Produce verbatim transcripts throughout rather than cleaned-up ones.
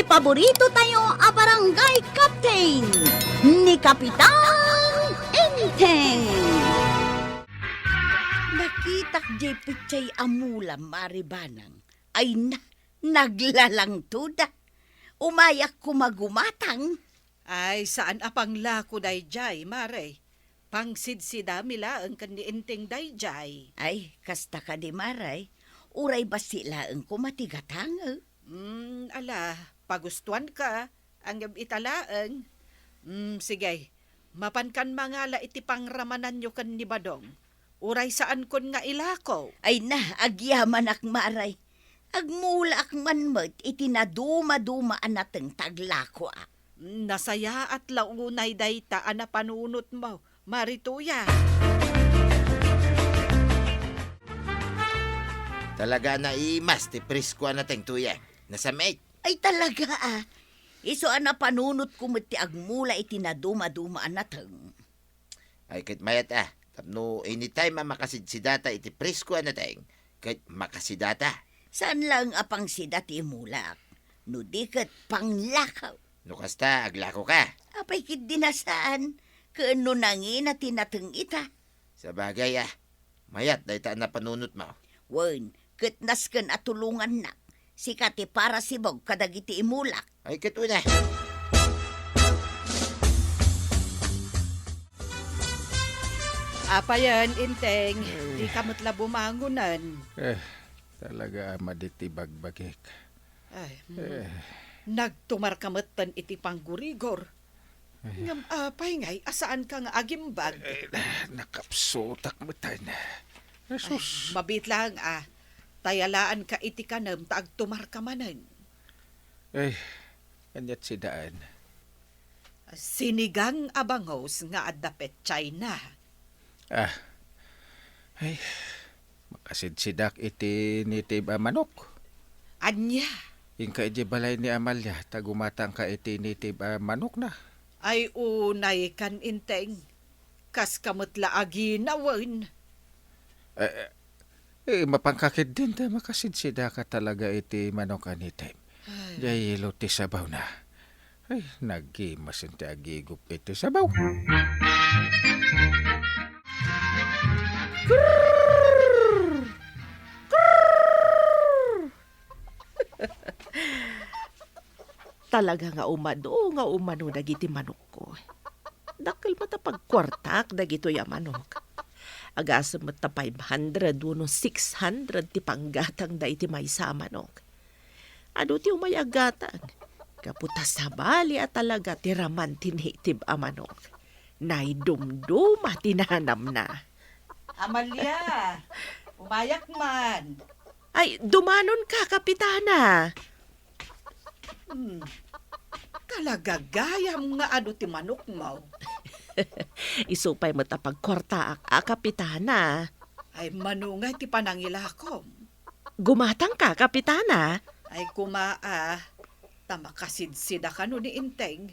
Paborito tayo a barangay captain, ni Kapitan Enteng. Nakitak jay petsay a mula, Mare Banang. Ay na, naglalangtoda. Umayak koma gumatang. Ay, saan a panglako dayjay, Mare. Pangsidsidami laeng ken ni Enteng dayjay. Ay, kasta kadi, Mare. Uray bassit laeng koma ti gatangek. Mm, ala, pagustuanka, ngem ita laeng. Mm, sige, mapankan mangala iti pangramananyo ken ni Badong. Uray saankon nga ilako. Ay na, agyamanak, Mare. Agmulaak man met iti nadumaduma a nateng ta aglakoak. Nasayaat la unay dayta a napanunotmo, Mare Tuya. Talaga a naimas ti presko a nateng, Tuya. Nasamit. Ay, talaga, a. Isu a napanunotko met ti agmula iti nadumaduma a nateng. Ay, ket mayat, a. Tapno anytime a makasidsidata iti presko a nateng, ket makasidata. Saan laeng a pangsida ti imulak, no di ket panglako. No kasta, aglakoka. Apay ketdi a saan, ken no nangina ti nateng ita. Sabagay, a. Mayat dayta a napanunotmo. Wen, ket nasken a tulongannak. Sika ti parasibog kadagiti imulak. Ay, ket una. Apayen, Enteng, ay, dika met la bumangonen. Eh, talaga a madi ti bagbagik. Ay, mm. Eh. Nagtumarka metten iti panggurigor. Ay. Ngem apay ngay a saanka nga agimbag? Eh, nakapsutak metten. Jesus. Ay, mabiit laeng a. Tayalaanka iti kanem ta agtumarka manen. Ay, aniat sidaen? Sinigang a bangus nga adda petsayna. Ah. Ay, makasidsidak iti native a manok. Ania? Inka idiay balay ni Amalia, ta gumatangka iti native a manokna. Ay, unay kan, Enteng. Kaska met la aginawen. Eh, eh, Eh, mapanka ketdin ta makasidsidaka talaga iti manok a native. Ay. Diay ilo ti sabawna. Ay, nagimasen ti agigup iti sabaw. Talaga nga umadu nga umanu dagiti manokko. Dakkel met a pagkuartaak dagitoy a manok. Agasem met ta five hundred wenno six hundred ti panggatangda iti maysa a manok. Adu ti umay aggatang, gapu ta sabali a talaga ti raman ti native a manok. Naidumduma ti nanamna. Amalia, umayak man. Ay, dumanonka, Kapitana. Hmm. Talaga gayam nga adu ti manokmo. Isu pay met a pagkuartaak a, Kapitana. Ay, mano ngay ti panangilakom? Gumatangka, Kapitana. Ay, kuma a, ta makasidsidaka no ni Enteng.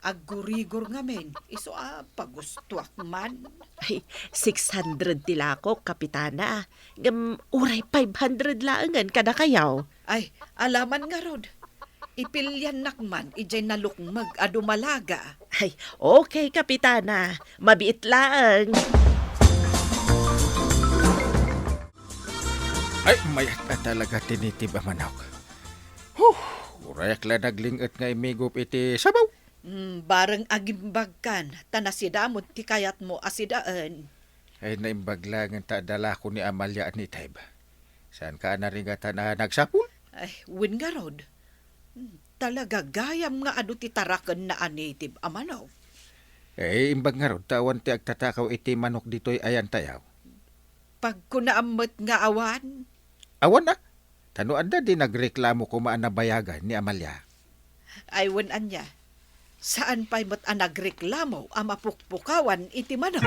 Aggurigor ngamin, isu a pagustoak man. Ay, six hundred ti lakok, Kapitana. Ngem uray five hundred laengen kadakayo. Ay, alaman ngarud. Ipiliannak man idiay nalukmeg a dumalaga. Ay, okay, Kapitana. Mabiit laeng. Ay, mayat a talaga ti native a manok. Huh, urayak la nagling-et nga imigup iti sabaw. Mm, bareng agimbagkan, ta nasidamon ti kayatmo a sidaen. Ay, naimbag laeng ta adda lako ni Amalia a native. Saanka a narigatan a nagsapul? Ay, wen ngarud. Mm, talaga gayam nga adu ti tarakenna a native a manok. Eh, imbag ngarud ta awan ti agtatakaw iti manok ditoy ayantayo. Pagkunaam met nga awan. Awan a? Ta no adda di nagreklamo koma a nabayagan ni Amalia. Ay, wen ania. Saan pay met a nagreklamo a mapukpukawan iti manok.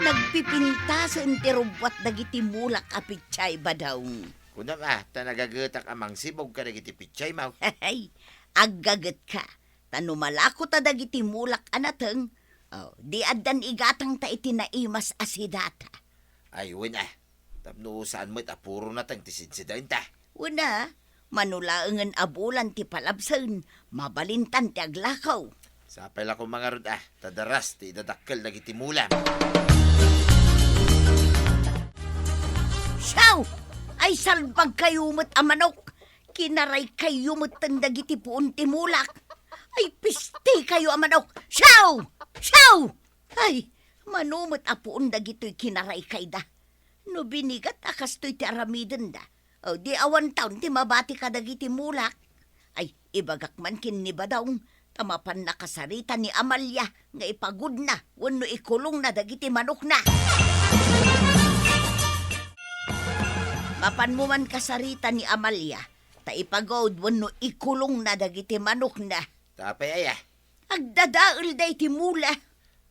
Nagpipintasen ti rubbuat dagiti mulak a pitsay, Badong. Kunam a, ta nagagetak a mangsibog kadagiti pitsaymo. Ay, aggagetka. Ta no malako ta dagiti mulak a nateng, oh, di addan igatangta iti naimas a sidata. Ay, wen a. Tapno saan met a puro nateng ti sidsidaenta. Wen a, mano laengen a bulan ti palabsen, mabalintan ti aglakaw. Sapay la koma ngarud a, ta daras ti idadakkel dagiti mulam. Siaw! Ay, salbagkayo met a manok! Kinaraykayyo metten dagiti puon ti mulak! Ay, pistikayo a manok! Siaw! Siaw! Ay, mano met a puon dagitoy kinaraykayda. No binigat a kastoy ti aramidenda, o di awan taon ti mabati kadagiti mulak. Ay, ibagak man ken ni Badong, ta mapanna kasarita ni Amalia nga ipagudna wenno ikulongna dagiti manokna. Mapanmo man kasarita ni Amalia, ta ipagud wenno ikulongna dagiti manokna. Tapay aya? Agdadael daydi mula.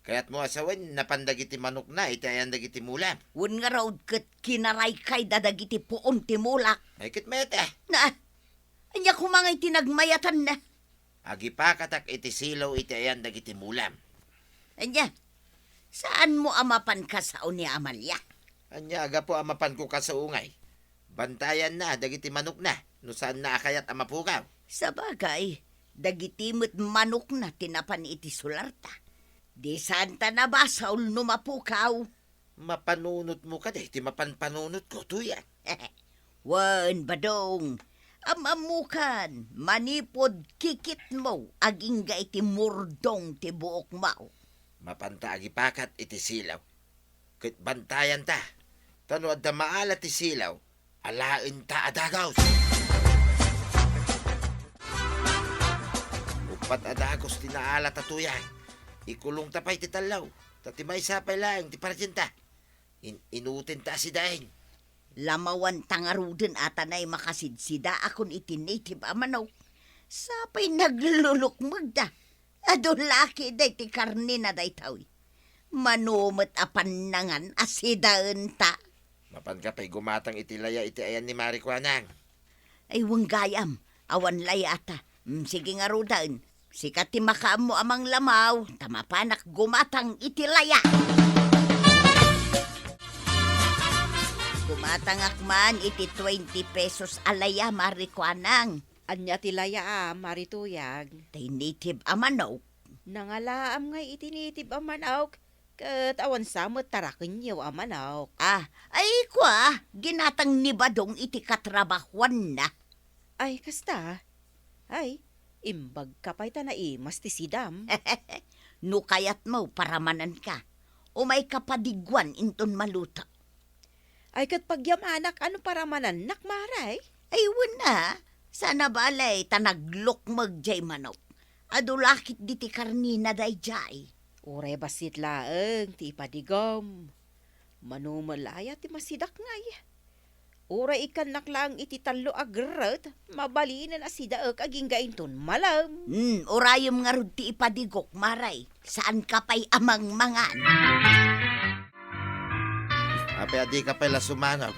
Kayatmo a sawen, napan dagiti manokna iti ayan dagiti mula. Wen ngarud ket kinaraykayda dagiti puon ti mulak. Ay, ket mayat a. Na, ania koma ngay ti nagmayatanna? Agipakatak iti silaw iti ayan dagiti mulam. Ania, saanmo a mapan kasao ni Amalia? Ania a gapu a mapanko kasao ngay? Bantayanna dagiti manokna no saanna a kayat a mapukaw. Sabagay, dagiti met manokna ti napan iti sularta. Di saanta nabasol no mapukaw. Mapanunotmo kadi ti mapan panunotko, Tuyang? Wen, Badong, am-ammokan, manipud kikitmo agingga iti murdong ti buokmo. Mapanta agipakat iti silaw. Ket bantayanta, ta no adda maala ti silaw, alaenta a dagus. Uppat a dagus ti naala ta, Tuyang. Ikulongta pay ti tallo, ta ti maysa pay laeng ti pardienta. In-, inutenta a sidaen. Lamawanta ngaruden a tanay makasidsidaakon iti native a manok. Sapay naglulukmegda. Adu la ketdi ti karnina daytoy. Mano met a pannangan a sidaenta. Mapanka pay gumatang iti laya iti ayan ni Mari Kuanang? Ay, wen gayam, awan layata. Mm, sige ngaruden. Sika ti makaammo a manglamaw, ta mapanak gumatang iti laya. Gumatangak man iti twenty pesos a laya, Mari Kuanang. Ania ti laya a, Mari Tuyang? Tay native a manok. Nangalaam ngay iti native a manok, ket awan sa met tarakenyo a manok. Ah, ay kua, ginatang ni Badong iti katrabahuanna. Ay, kasta? Ay, imbagka pay ta naimas ti sidam. No kayatmo, paramananka. Umayka padiguan inton maluto. Ay, ket pagyamanak a no paramanannak, Mari? Ay, wen a, saan a bale ta naglukmeg jay manok. Adu la ketdi ti karnina dayjay. Uray bassit laeng ti ipadigom. Mano met la aya ti masidak ngay? Uray ikkannak laeng iti tallo a geret, mabalinen a sidaek agingga inton malem. Hmm, urayem ngarud ti ipadigok, Mari. Saanka pay a mangmangan. Apay a dika pay la sumangam?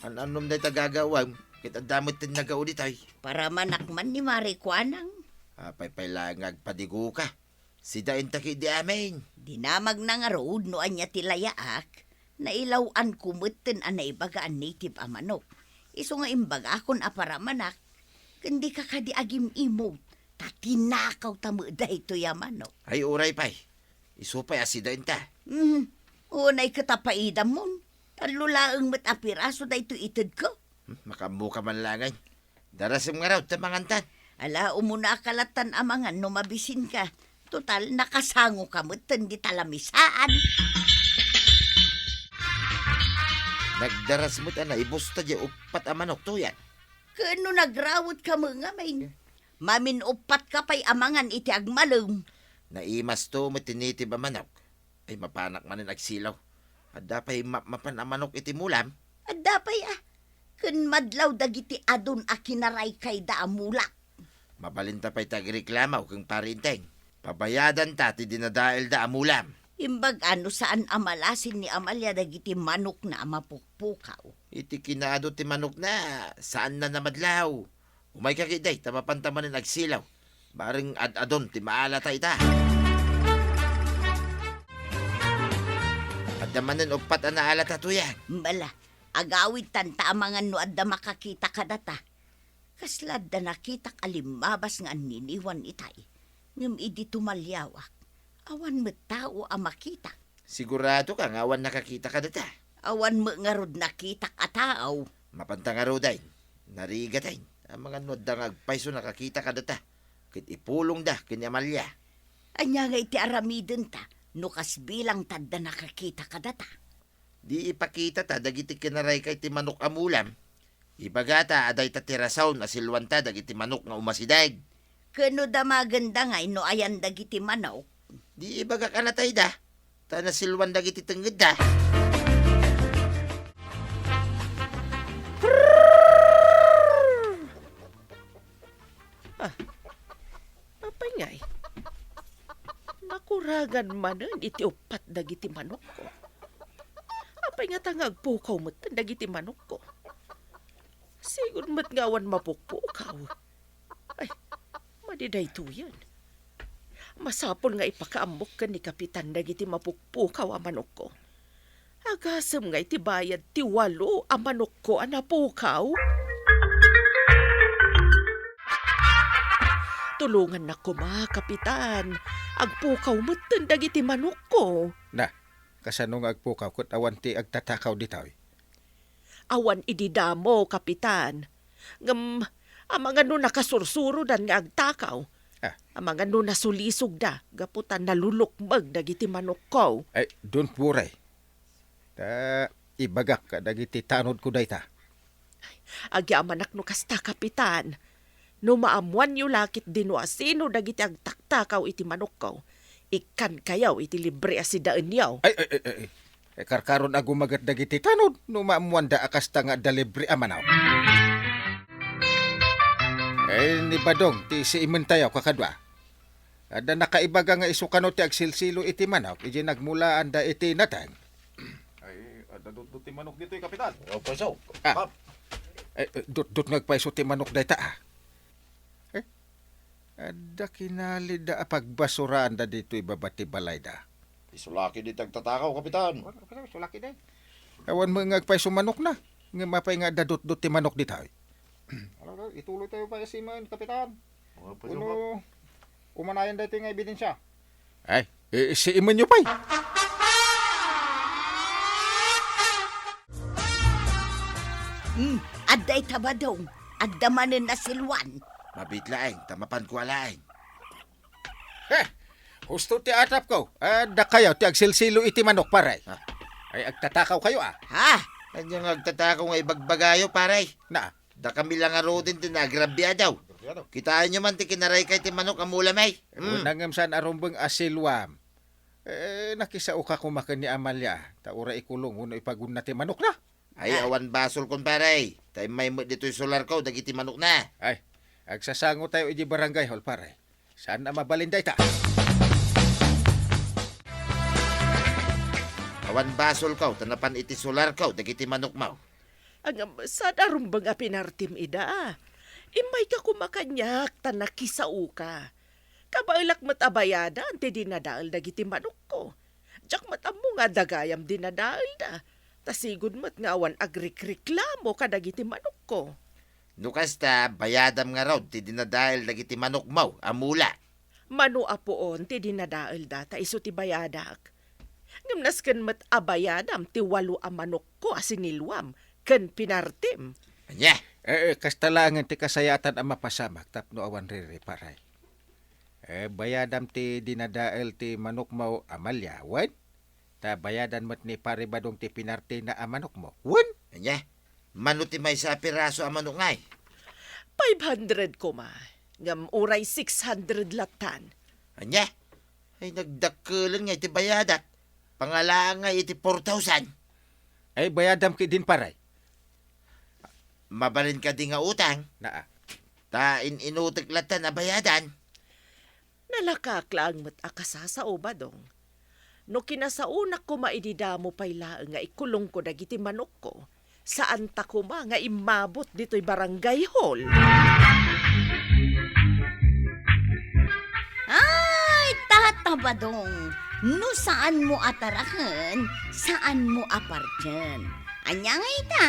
An-annom dayta gagawaem, ket adda met ti nagao ditoy. Paramanak man ni Mari Kuanang. Apay pay laeng nga agpadigoka? Sidaenta ketdi amin. Dinamagna ngarud no ania ti layaak, nailaw-anko metten a naibaga a native a manok. Isu nga imbagakon a paramanak, ken dika kadi agim-imot, ta tinakawta met daytoy a manok. Ay, uray pay. Isu pay a sidaenta. Hmm, unay ket a paidamon. Tallo laeng met a piraso daytoy itedko. Hmm, makaammoka man laeng. Darasem ngarud ta mangantan. Ala, umuna ka lattan a mangan no mabisinka. Total, nakasangoka metten dita lamisaan. Nagdaras met a naibusta diay uppat a manok, Tuyang. Ken no nagrawetka met ngamin, mamin-uppatka pay a mangan iti agmalem. Naimasto met ti native a manok. Ay, mapanak manen agsilaw. Adda pay mapmapan a manok iti mulam? Adda pay a. Ken madlaw dagiti adun a kinaraykayda a mulak. Mabalinta pay ti agreklamo ken Pari Enteng. Pabayadanta ti dinadaelda a mulam. Imbag a no saan a malasin ni Amalia dagiti manokna a mapukpukaw. Iti kinaadu ti manokna, saanna namadlaw. Umayka ketdi ta mapanta manen agsilaw. Bareng ad-adun ti maalata ita. Adda manen uppat a naalata, Tuyang. Bala, Agawidtan ta amangan no adda makakita kadata. Kasla adda nakitak a limmabas nga anniniwan itay. Ngem idi tumaliawak, awan met tao a makitak. Sigurado ka nga awan nakakita kadata? Awan met ngarud nakitak a tao. Mapanta ngaruden, narigaten. Amangan no adda nga agpayso nakakita kadata ket ipulongda ken ni Amalia. Ania nga iti aramidenta no kasbilang ta adda nakakita kadata? Di ipakitata dagiti kinarayka iti manok a mulam. Ibagata a dayta ti rason a silwanta dagiti manok nga umasideg. Ken no damagenda ngay no ayan dagiti manok? Di ibagak a natayda, ta nasilwan dagiti tengngedda. Ah, apay ngay? Nakuragan manen iti uppat dagiti manokko. Apay ngata nga agpukaw metten dagiti manokko? Sigud met nga awan mapukpukaw. Ay, madi daytoyen. Masapul nga ipakaammok ken ni Kapitan dagiti mapukpukaw a manokko. Agasem nga iti bayad ti walo a manokko a napukaw. Tulongannak koma, Kapitan. Agpukaw metten dagiti manokko. Na, kasano nga agpukaw ket awan ti agtatakaw ditoy? Awan idi damo, Kapitan. Ngem, amangan no nakasursurodan nga agtakaw. Ah. Amangan no nasulisogda gapu ta nalulukmeg dagiti manokko. Ay, don't worry. Ta, ibagak kadagiti tanodko dayta. Agyamanak no kasta, Kapitan. No maammuanyo la ketdi no asino dagiti agtaktakaw iti manokko, ikkankayo iti libre a sidaenyo. Ay, ay, ay, ay, ay. Eh, karkaron a gumaget dagiti tanod no maammuanda a kasta nga adda libre a manok. Eh, ni Badong, ti siimentayo, kakadua. Adda nakaibaga nga isu kano ti agsilsilo iti manok, idi nagmulaanda iti nateng. Ay, adda dutdut ti manok ditoy, Kapitan. Opo, so. Ah. Pap. Eh, eh, dutdut nga agpayso ti manok dayta, ah. Eh, adda kinalida a pagbasuraanda ditoy baba ti balayda. Isu la ketdi ti agtatakaw, Kapitan. Kapitan, isu la ketdi. Awan met nga agpayso manokna. Ngem apay nga adda dutdut ti manok ditoy? Ano, ituloytayo pay a simen, Kapitan. Opo, opo. Wenno, umanayan daytoy nga ebidensia. Ay, eh, siimenyo pay. Hmm, adda ita, Badong. Adda manen nasilwan. Mabiit laeng, ta mapanko a laeng. Heh! Husto ti atapko. Adda kayo ti agsilsilo iti manok, pare. Ha? Ay, agtatakaw kayo, ah. Ha? Ania nga agtatakaw nga ibagbagayo, pare? Na? Dakami la ngaruden ti naagrabiado. Agrabiado. Kitaenyo man ti kinarayka iti manok a mulam, ay. Hmm. Una ngem saan a rumbeng a silwam. Eh, nakisaoka koma ken ni Amalia, ta uray ikulong wenno ipagunna ti manokna. Ay, ah, awan basolkon, pare. Ta immay met ditoy solarko dagiti manokna. Ay, agsasangotayo idiay barangay hall, pare. Saan a mabalin dayta? Awan basolko ta napan iti solarko dagiti manokmo. Ngem, saan a rumbeng a pinartim ida? Immayka koma kaniak ta nakisaoka. Kabaelak met a bayadan ti dinadael dagiti manokko. Diak met ammo nga adda gayam dinadaelda, ta sigud met nga awan agrikreklamo kadagiti manokko. No kasta, bayadam ngarud ti dinadael dagiti manokmo a mula. Mano a puon ti dinadaelda ta isu ti bayadak. Ngem nasken met a bayadam ti walo a manokko a sinilwam ken pinartim. Ania? Eh, eh, kasta laengen ti kasayaatan a mapasamak tapno awan riri, pare. Eh, bayadam ti dinadael ti manokmo, Amalia, wen? Ta bayadan met ni Pare Badong ti pinartina a manokmo, wen? Ania? Mano ti maysa a piraso a manok ngay? Five hundred koma. Ngem uray six hundred lattan. Ania? Ay, nagdakkelen ngay ti bayadak. Pangalaang ngay iti four thousand. Ay, bayadam ketdin, pare. Mabalin kadi nga utang? Naa. Ta in-inutek lattan a bayadan. Nalakaak laeng met a kasasao, Badong. No kinasaonak koma idi damo pay laeng nga ikulongko dagiti manokko, saanta koma nga immabot ditoy barangay hall. Ay, Tata Badong, no saanmo a taraken, saanmo a partien. Ania nga ita,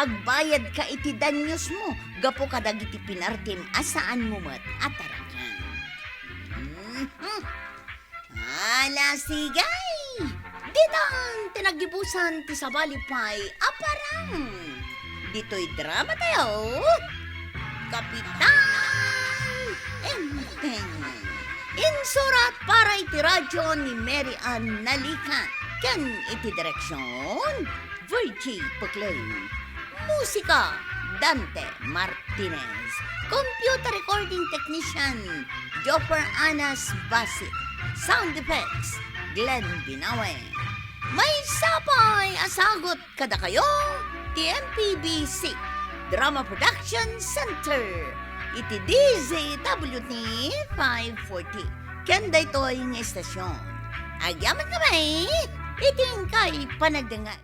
agbayadka iti danyosmo gapu kadagiti pinartim a saanmo met a taraken. Mhm. Ala, sige! Ditan ti naggibusan ti sabali pay a parang. Ditoy drama tayo, Kapitan Enteng. Insurat para iti radyo ni Mary Ann Nalican ken iti direksyon, Virgie Puclay. Musika, Dante Martinez. Computer recording technician, Joffer Anas Basit. Sound effects, Glenn Binawe. Maysa pay a sagut kadakayo ti M P B C Drama Production Center iti D Z W T five forty. Ken daytoy nga istasyon, agyamankami iti inkay panagdengngeg.